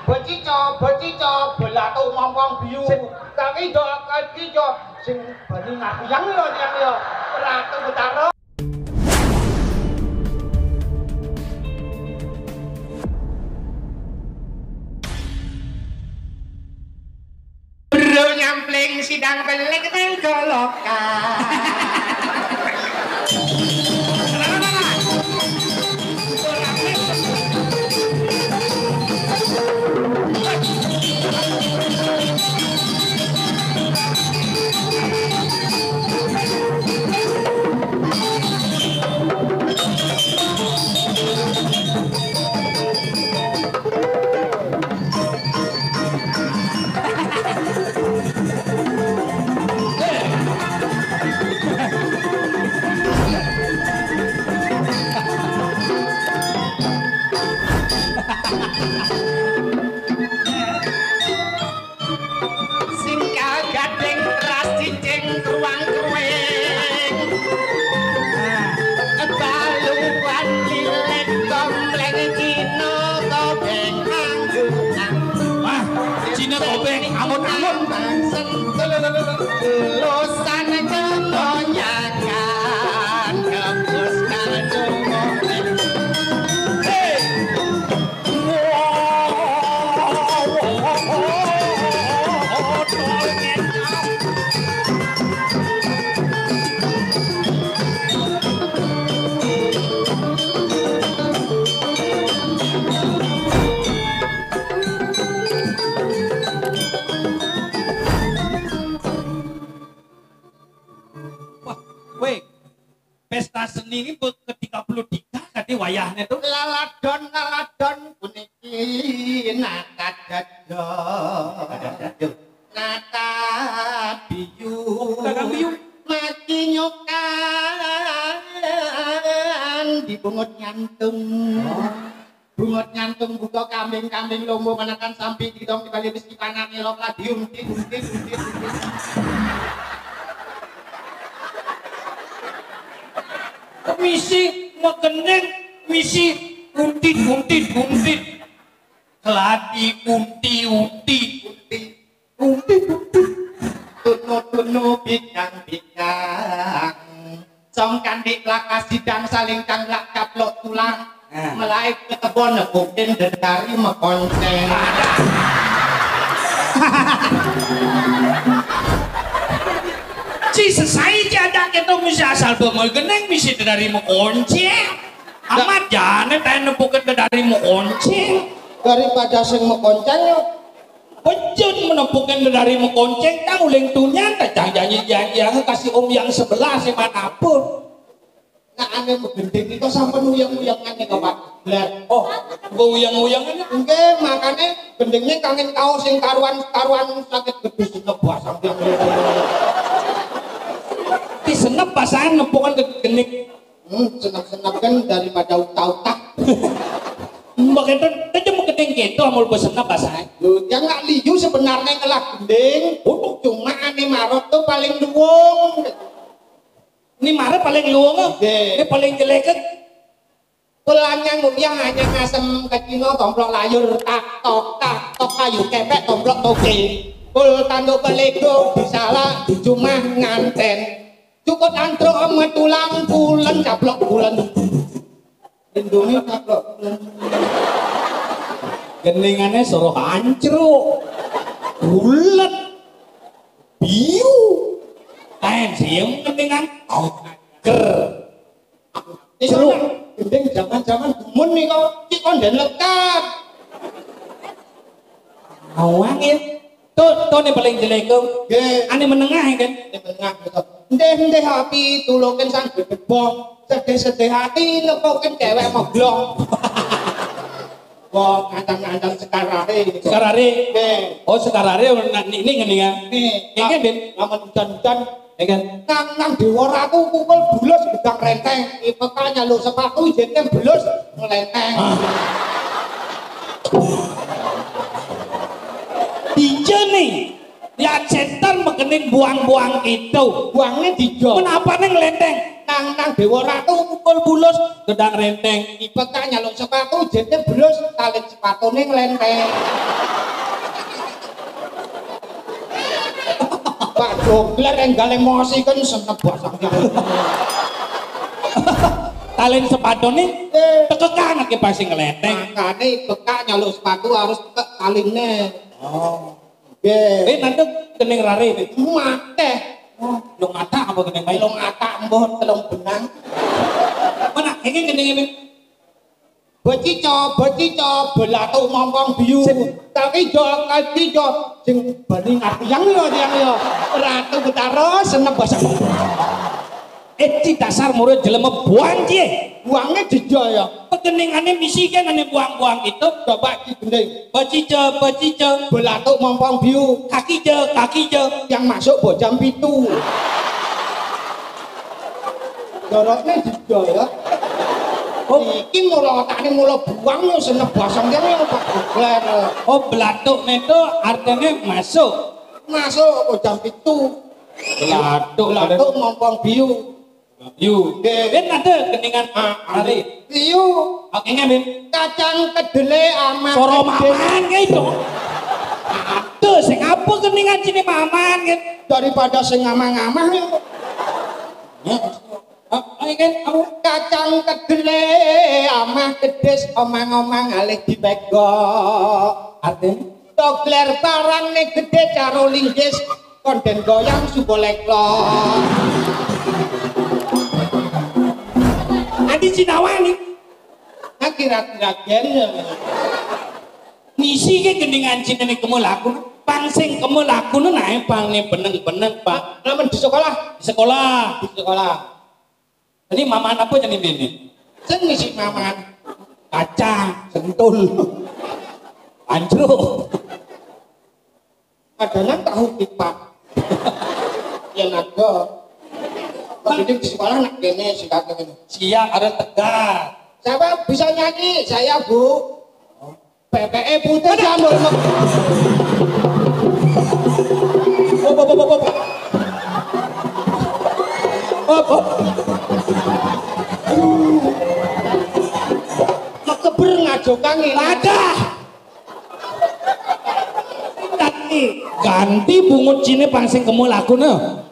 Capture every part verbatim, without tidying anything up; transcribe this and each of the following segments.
Becica, becica, belatuk mompong biu. Sing kaki dok, kaki dok. Sing bani ngakuyang lho, yang lho. Ratu Betara. Bro nyampling sidang pelik nang golokan. Sing kagading ras cicing kruang-kruing. Baluan lilit kompleng Cina kobeng anggunan. Wah, Cina kobeng, amun-amun. Lulusan kebanyakan kebus kalcungan. Hei! Wah, weh, pesta seni ini buat ke tiga puluh tiga tadi wayahnya tuh. Laladon, laladon, puniki nata dadon. Nata biu. Kakang biu. Mati nyokan dibungut nyantung. Oh. Bungut nyantung buka kambing-kambing lombo manakan sampi didong dibalik wis kipanane loka diuntit, untit, untit, untit. Misi megending, misi untit, untit, untit. Keladi unti, unti, unti. Tunu-tunu bidang-bidang. Song kandik lakas sidang saling kanglak caplok tulang. Nah. Melaik ke kebon nepukin dedari mekonceng. Ci sesai ci ada kita misi asal bemol geneng misi dedari mekonceng. Amat jane taen nepukin dedari mekonceng. Daripada sing mekonceng yo. Pecut menepukin dari mekonceng kang uling tunyan kacang janji janji aku kasih om yang sebelah sing manapun. Nah, ane megending itu sampun uyang-uyang ane kapan. Lah, oh, gua uyang-uyang ane. Nggih, makane gendinge kangen kaos sing karuan-karuan sakit gedus nebah sampeyan. Ti senep pasangan nepukan ke genik. Hmm, senep-senep kan daripada utah-utah. Mbak enten, aja megending gitu, amul besenep pasangan. Lho, yang nak liyu sebenarnya ngelah gending. Untuk cuma ane marot tuh paling luwung. Ini marot paling luwung, ah. Nggih. Ini paling jelek, kan? Pulangnya ngunyah hanya ngasem ke Cina, tomplok layur, tak tok, tak tok, kayu kepek, tomplok toge. Pul tanduk pelego, disalak, dijumah nganten. Cukup antruk metulang, pulen caplok pulen. Indomie caplok pulen. Geningane soro hancruk. Bulet. Biu. Taen siem keningan. Ger. Iku gending zaman-zaman gumun nih kok. Ki konden lekat. Awang ya. Tuh, tuh nih paling jelek tuh. Nggih. Ane menengah ya kan? Ane menengah gitu. Ndeh, ndeh api tulukin sang gedebong. Sedih-sedih hati nepukin cewek moglong. Wong ngandang-ngandang sekarare gitu. Sekarare. Nggih. Oh, sekarare, nah, ini, ini ngene ya. Nih, ini kan, Din? Lamun hujan-hujan, ya kan? Nang, nang Dewa Ratu kukul bulus gedang renteng. Ipeka nyaluk sepatu, ijennya belus ngelenteng. Ah. Dijeni, ya setan mekening buang-buang itu. Buangnya dijo. Menapa nih ngelenteng? Nang, nang Dewa Ratu kukul bulus gedang renteng. Ipeka nyaluk sepatu, ijennya belus tali sepatune ngelenteng. Dogler enggal emosi kan senep basang. Talen sepatune Eh. Tekekan ake pasti ngeleteng. Makane bekak nyaluk sepatu harus tekek taline. Oh. Nggih. Eh, nanti kening rare iki. Mateh. Oh, lo ngata apa kening mai? Lo ngata mbuh telung benang. Mana? Iki kening ini. Becica, becica, belatuk mompong biu. Sip. Kaki jo, kaki jo. Sing bani ngatiang yo, tiang yo. Ratu Betara senep basang. Eh, ci dasar murid jelema buang, cie. Buangnya jejo ya. Pegeningane misi kan ane buang-buang itu. Coba digendeng. Becica, becica. Belatuk mompong biu. Kaki je, kaki je. Yang masuk bojam pitu. Joroknya jejo ya. Oh. Iki mula otakne mula buang yo senep basang kene yo Pak Gogler. Oh, belatuk itu artinya masuk. Masuk bojam pitu. Belatuk, belatuk mompong biu. Yu. Nggih. Ben ada keningan Ah, hari. Biu. Oke nggih, Ben. Kacang kedele amah. Soro kedele. Maman kae, Dok. Aduh, sing apa keningan sini maman kan? Daripada sing ngamah-ngamah ya. Ya. Ah, ini kan apa? Kacang kedele amah gedis omang-omang alih dipegok. Artinya? Togler parang ning gedhe karo linggis konden goyang subo leklok. Adi Cinawa nih. Nah kira-kira gen ya. Ngisi ke gendingan Cina nih kemu laku. Pang sing kemu laku nae pang nih beneng-beneng, Pak. Namun di sekolah. Di sekolah. Di sekolah. Ini maman apa jadi ini? Sing ngisi maman. Kacang, sentul. Anjruk. Ada nang tahu kipak. Ya naga. Jadi di sekolah nak gini, singkat gini. Siap, ada tegar. Siapa bisa nyanyi? Saya, Bu. P P E putih jambul. Op, op, op, op, op. Op, op. Mekeber ngajokan ini. Ada. Ganti, ganti bungut cine pang sing kemu lakune.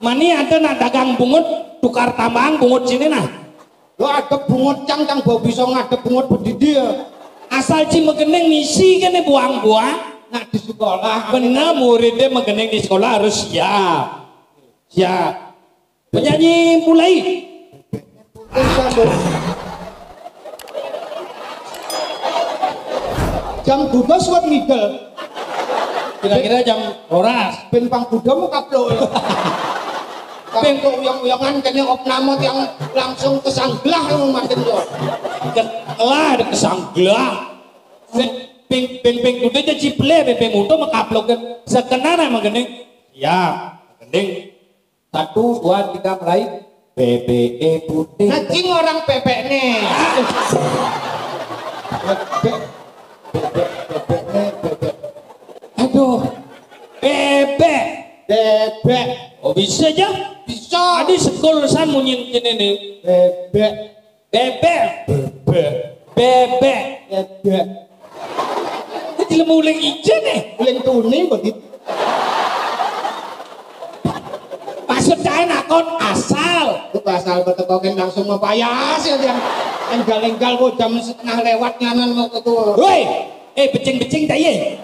Mani ada nak dagang bungut, tukar tambang bungut sini nah. Lo ada bungut cang, cang bau bisa ngadep bungut bedidi ya. Asal ci megening misi kene buang-buang. Nak di sekolah. Bener, muridnya megening di sekolah harus siap. Siap. Penyanyi mulai. Jam dua belas buat ngidel. Kira-kira jam oras. Ben pang kuda mau kaplok ya. Ping kok uyang-uyangan kene opname yang langsung kesanggelah yang makin yo. Lah ada kesanggelah. Ping ping ping kuda aja ciple ping ping muda mekaplok kan. Sekenan emang gini. Ya, gini. Satu, dua, tiga, mulai. B B E putih. Nah, cing orang bebek nih. Bebek, bebek, bebek nih, bebek. Aduh, bebek. Bebek. Oh, bisa aja. Bisa. Tadi sekul san munyin kene nih. Bebek. Bebek. Bebek. Bebek. Bebek. Iki lemu uling ijen nih. Uling tuni begitu. Maksud saya nakon asal. Itu asal betekokin langsung mempayas ya yang enggal-enggal kok jam setengah lewat nyanan mau ke tuh. Woi, eh becing-becing ta iye.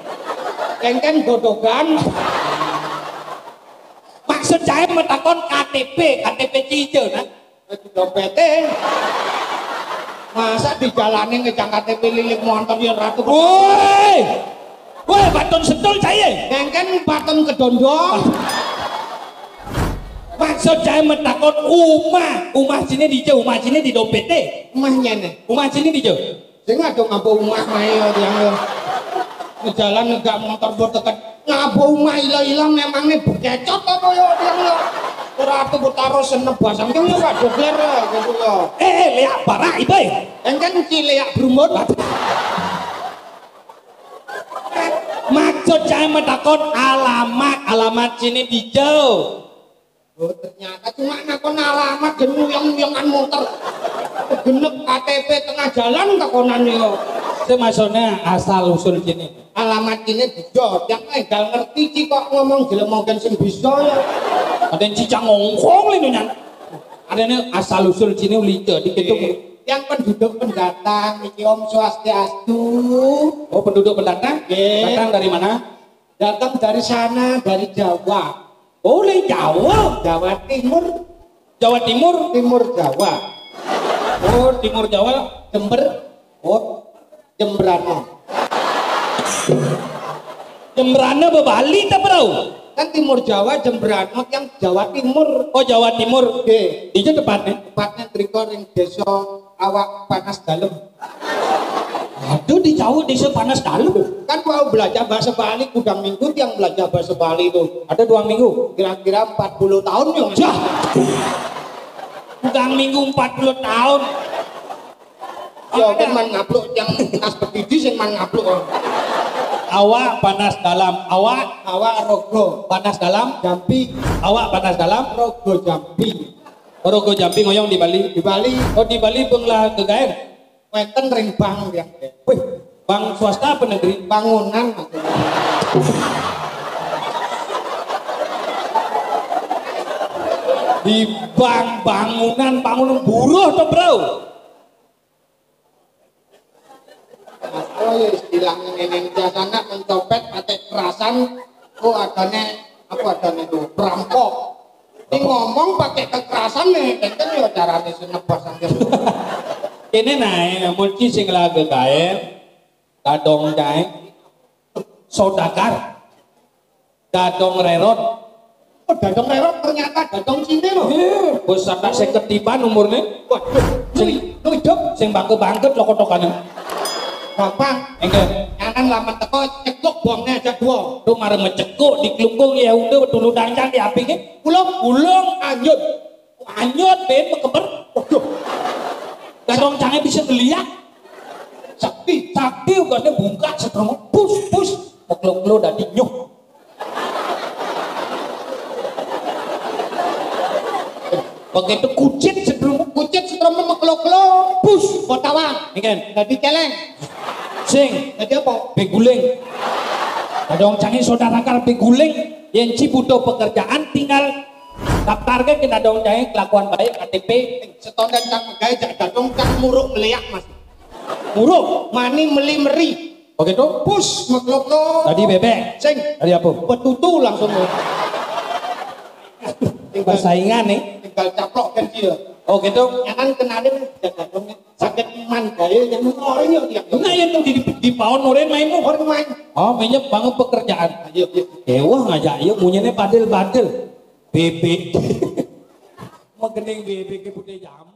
Kengken godogan. Maksud saya metakon K T P, K T P cijo nah. Dompete. Masa di jalanin ngejang K T P lilik montor ya ratu. Woi. Woi, baton setul saya. Kengken baton kedondong. Maksud saya metakon umah, umah sini di jauh, umah sini di dompete. Umahnya nih. Umah sini di jauh. Sing ado ngapa umah mae ya tiang ya. Ngejalan negak motor buat tekan. Ngapa umah ila-ila memangnya bekecot apa ya tiang ya. Ora aku buat taruh senep basang tiang ya gak dogler ya gitu ya. Eh, eh, leak barak ibe. Engken cilik brumun. Maksud saya metakon alamat, alamat sini di jauh. Oh, ternyata cuma nakon alamat dan nguyang-nguyangan muter. Genep K T P tengah jalan takonan yo. Sing maksudnya asal usul sini. Alamat ini dijot, yang enggal ngerti ci kok ngomong jelek mungkin sing bisa ya. Ada yang cicang ngongkong lho nyan. Ada ini asal usul sini ulice dikit tuh. Yang penduduk pendatang, iki Om Swastiastu. Oh, penduduk pendatang? Nggih. Datang dari mana? Datang dari sana, dari Jawa. Oh, le Jawa. Jawa Timur. Jawa Timur. Timur Jawa. Oh, Timur Jawa. Jember. Oh, Jembrana. Jembrana be Bali ta, Bro? Kan Timur Jawa, Jembrana yang Jawa Timur. Oh, Jawa Timur. Oke. Itu tepatnya. Tepatnya triko ring desa Awak Panas Dalem. Aduh, di Jawa desa Panas Dalem. Kan mau belajar bahasa Bali, kudang minggu yang belajar bahasa Bali itu. Ada dua minggu. Kira-kira empat puluh tahun ya, Mas. Jah. Kudang minggu empat puluh tahun. Ya, kan man ngapluk yang tas pedidi sing man ngapluk. Awak Panas Dalam, awak, awak rogo Panas Dalam, jampi, awak Panas Dalam, rogo jampi. Rogo jampi ngoyong di Bali. Di Bali. Oh, di Bali pun lah gegaen. Wenten ring bank yang. Wih, bank swasta apa negeri? Bangunan maksudnya. Di bank bangunan, bangunan buruh tuh, Bro. Oh ya, istilahnya nenek biasanya mencopet pakai kerasan. Oh, adanya apa adanya itu perampok. Ini ngomong pakai kekerasan nih, kan ya caranya senebas sampai. Ini naik mulci sing lagi kae. Dadong cai. Saudagar. Dadong Rerot. Oh, Dadong Rerot ternyata Dadong Cine loh. Eh, bos sampai seket tiban umurnya. Waduh, sing hidup, sing bangke-bangket lo kotokane. Gampang. Enggak. Jangan lama teko, cekok bomnya aja dua. Tuh marah mencekok di kelungkung ya udah dulu dancang di api ke. Ulung, ulung, anjut. Anjut ben mekeber. Waduh. Dadong cange bisa ngeliat. Sakti, sakti ugasnya bungkak setrong pus pus. Meklok-klok dadi nyuh. Begitu kucit sedrum, kucit sedrum meklok-klok, bus, botawang. Nggih. Dadi celeng. Sing. Dadi apa? Beguling. Dadong cange saudara kar beguling, yen ci butuh pekerjaan tinggal daftarke ke dadong cange kelakuan baik K T P. Setondan cang megai jak dadong cang muruk meliak, Mas. Muruk. Mani meli meri. Begitu? Bus meklok-klok. Tadi bebek. Sing. Tadi apa? Petutu langsung. Persaingan nih. Tinggal caplok kan dia. Oh gitu. Jangan kenalin jak dadong. Sakit man gaya yang orang yang yang. Nah, yang tuh di, di paon oren mainmu. Orang main. Oh, minyak banget pekerjaan. Ayo, ayo. Ewah ngajak ayo munyene badel-badel. Bebek. Mau gending bebek ke putih jam.